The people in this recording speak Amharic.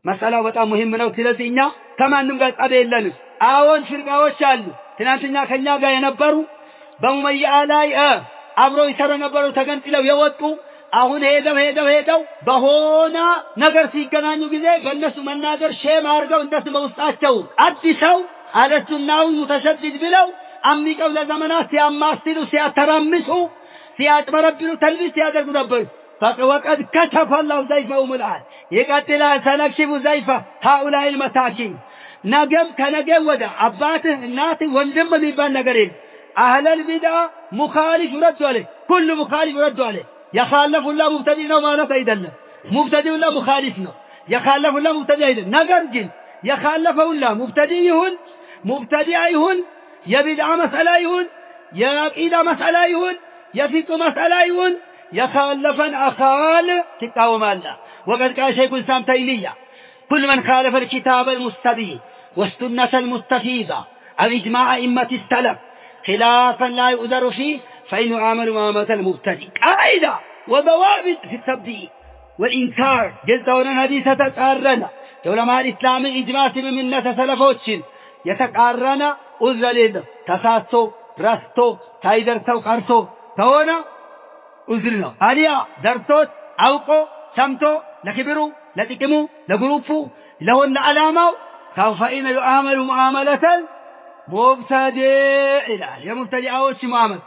መሰላው በጣም مهم ነው። ስለዚህ እኛ ከማንም ጋር ጠብ የለንም። አዎን ፍርቃዎች አሉ። ትናንትና ከኛ ጋር የነበሩ በሙመይአ ላይ አብረው ይሰሩ የነበሩ ተገንጽለው የወጡ አሁን ሄደው ሄደው ሄደው በሆነ ነገር ሲገናኙ ጊዜ በእነሱ መናገር shame አድርገው እንደሱ በውስጣቸው አዲሰው አለቱናው ሙተሸድድ ብለው አሚቀው ለዘመናት ሲያማስሉ፣ ሲያተራምሱ፣ ሲያጭበረብሩ፣ تلبيس ሲያደርጉ ነበር። وقد كشف الله زيفهم الآن ይቀጥላል። سنكشف زيف هؤلاء المساكين። ነገም ከነገም ወደ አባትህ እናትህ ወንድም የሚባል ነገር የለም። أهل البدع مخالف يرد عليه كل مخالف يرد عليه። የኻለፍ ሁላ مبتدع ነው ማለት አይደለም። مبتدع ሁላ مخالف ነው። የኻለፍ ሁላ مبتدع አይደለም። ነገር ግን የኻለፈ ሁላ مبتدع ይሁን مبتدع ይሁን የቢድዓ መስአላ ይሁን የዐቂዳ መስአላ ይሁን የፊቅህ መስአላ ይሁን የኻለፈን አካል ትቃወማለህ። وقد قال شيخ الإسلام تيمية كل من خالف الكتاب المستبين والسنة المستفيضة أو إجماع أئمة السلف خلافا لا يؤذر فيه فإنه يعامل معاملة المبتدع። قاعدة وضوابط في السب والإنكار። ግልጽ የሆነን ሐዲስ ተጻረነ የዑለማ ኢስላምን ኢጅማዕ ስምምነት ሰለፎችን የተቃረነ ዑዝር የለም። ተሳስቶ ረስቶ ሳይደርሰው ቀርቶ ከሆነ ዑዝር ነው። አሊያ ደርሶት አውቆ ሰምቶ ለክብሩ፣ ለጥቅሙ፣ ለ group ኡ፣ ለሆነ ዓላማው فإنه يعامل معاملة المبتدع ይላል። የሙብተዲዓዎች ሙዓመል